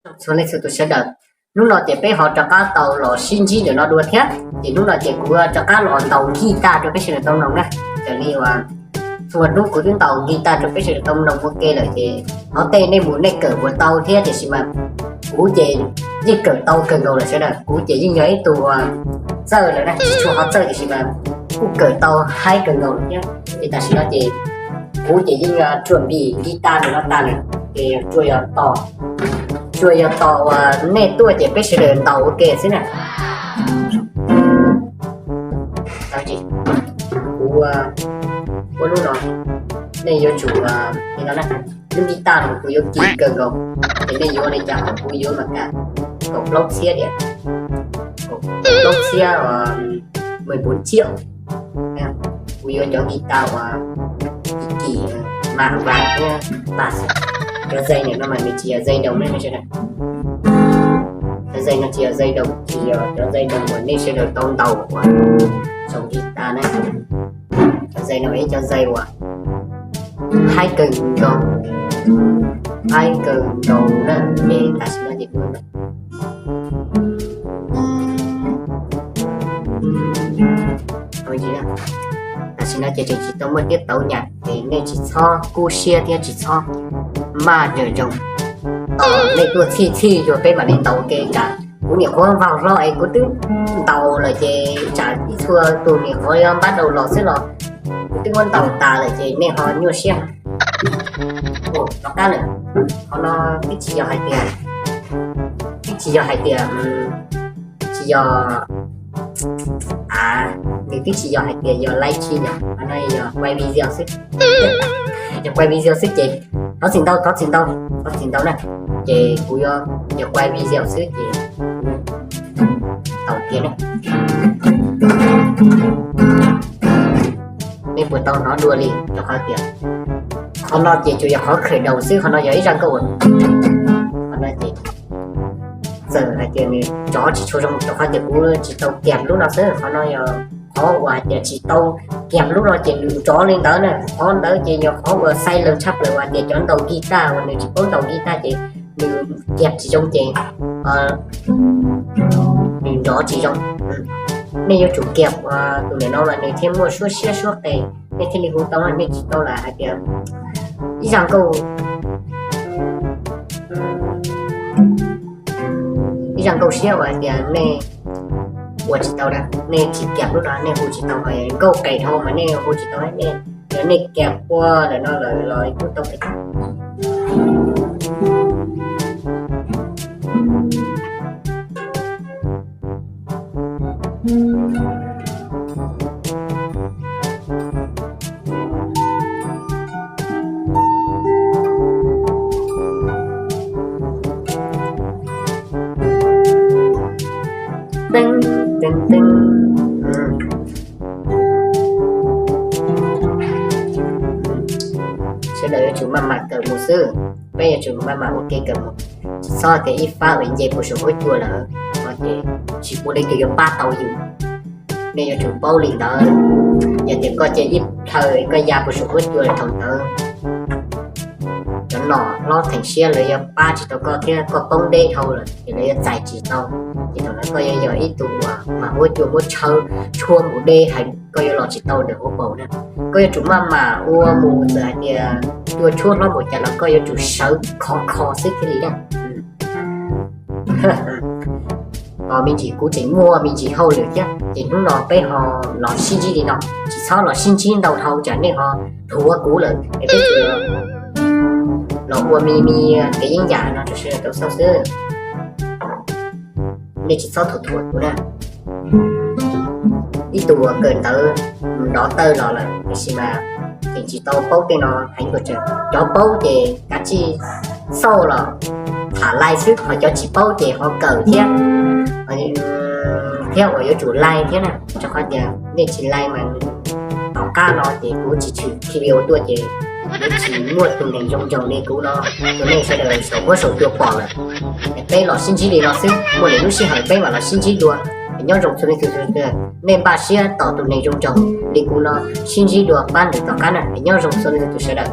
Txhua leej txhua tus sawv daws, hnub no ces peb ho rov qab tau los sib ntsib ntawm no dua thiab. Ces hnub no ces kuv rov qab los ntaus guitar rau peb sawv daws tau mloog na. Raws li uas txhua hnub kuv twb ntaus guitar rau peb sawv daws tau mloog ua ke lawm ces qhov tej nej mus nej kawm puas tau thiab, tiam sis mas kuv ces yeej kawm tau kawg nkaus lawm sawv daws. Kuv ces yeej yog ib tug uas txawj lawm na, tsis tshua qhov txawj tiam sis mas kuj kawm tau haib kawg nkaus lawm thiab. Ces tam sim no ces kuv ces yeej tsuas npis guitar ntawm no tas lawm ces tsuas yog tos, tsuas yog tos uas nej tuaj ces peb sawv daws ntaus ua ke xwb na. Kuv ua lub no, nej yuav tsum li no na, lub guitar no kuv yuav kis kawg nkaus, ces nej yuav li cas los kuv yuav mas kam kaum plaub txhiab diam, kaum plaub txhiab, mười bốn triệu. Kuv yuav cov guitar uas kis kis, mas vas thiab bass. Cov dây ntawm no mas nws tsis yog dây đồng ne, cov dây no tsis yog dây đồng, tsis yog cov dây đồng uas nej sawv daws tau ntaus uas tsoos guitar na. Cov dây no ib cov dây uas haib kawg nkaus, haib kawg nkaus na. Ces tam sim no ces tam sim no ces tseem tsis tau muaj tiab tauv nyam ces nej tsis txhob kub siab thiab tsis txhob maj nrawm zoov. Nej tuaj txhij txhij yuav peb mam li ntaus ua ke tsam kuv niam qhuav vau hlo es kuv twb ntaus lawm ces tsam ib txhua tus niam qhuav yuav npab daus los xwb los kuv twb muab ntaus tas lawm ces nej ho nyuaj siab. Tom qab lawm, qhov no twb tsis yog hais tias, twb tsis yog hais tias, tsis yog, a, nws twb tsis yog hais tias yog live stream, qhov no yog quay video xwb. Yog quay video xwb ces thov txim ntau, thov txim ntau, thov txim ntau na. Ces kuv yuav, yog quay video xwb ces tau tiag na. Nej puas tau hnov dua li? Rau qhov tias qhov no ces tsuas yog qhov khởi đầu xwb, qhov no yog ib zaj nkauj, qhov no ces txawm hais tias nws nrov tsis tshua zoo rau qhov tias kuv tsis tau kiag lub no xwb. Qhov no yog qhov uas hais tias tsis tau kiag lub no ces nws nrov li ntawd na. Qhov ntawd ces yog qhov uas sai lầm tshaj plaws uas hais tias cov ntaus guitar uas nws tsis paub ntaus guitar ces nws kiag tsis zoo ces nws nrov tsis zoo. Nej yuav tsum kiag tus ntawm no mas nws thiaj muaj suab siab suab qes, nej thiaj li hu tau, nej tsis tau lam hais tias ib zaj nkauj, ib zaj nkauj siab uas hais tias nej ua tsis tau na, nej tsis kiag lub no nej hu tsis tau, nkauj qes dhau mas nej hu tsis tau, nej, yog nej kiag ua lawm no lawm los kuj tau. Teeb teeb teeb. Sawv daws yuav tsum maj mam kawm mus xwb, peb yuav tsum maj mam ua ke kawm mus, tsis txhob tias ib fab uas nce puas saum huab cua lawm no ces tsis muaj leej twg yuav pab tau yus. Nej yuav tsum paub li ntawd. Yog tias koj cia ib plhaw koj ya puas saum huab cua lawm thaum ntawd cov nom hlob theem siab lawv yuav pab tsis tau koj thiab koj poob deb dhau lawm ces lawv yuav txais tsis tau. Ces thaum ntawd koj yuav yog ib tug uas mas huab cua muab tshawb tshuab mus deb heev, koj yuav los tsis tau ntawm huab paus na. Koj yuav tsum maj mam ua mus, txawm hais tias cua tshuab hlob npaum cas los koj yuav tsum sawv khov kho xwb thiaj li na. Tos me ntsis, kuv tseem muaj me ntsis hauj lwm thiab, ces hnub no peb ho los sib ntsib li no, tsis txhob los sib ntsib ntau dhau tsam nej ho dhuav kuv lawm es peb tsuas los ua me me kev yeeb yam no rau sawv daws tau xauj xwb. Nej tsis txhob thuam thuam kuv na. Ib tug uas kawm ntawv nrov tawj los lawm tiam sis mas tseem tsis tau paub tej no heev npaum cas. Cov paub ces kav tsij xauj los tham like xwb, ho cov tsis paub ces ho kawm thiab, thiab uas yuav tsum like thiab na, rau qhov tias nej tsis like mas tom qab no ces kuv tsis tshwm video tuaj ces yuav tsis muaj tus neeg zoo nraug li kuv no rau nej sawv daws saum huab saum cua pom lawm. Es peb los sib ntsib li no xwb, muaj lwm lub sij hawm peb mam los sib ntsib dua. Es nyob zoo txhua leej txhua tus, nej npaj siab tos tus neeg zoo nraug li kuv no sib ntsib dua pab ntawm tom qab na. Es nyob zoo txhua leej txhua tus sawv daws.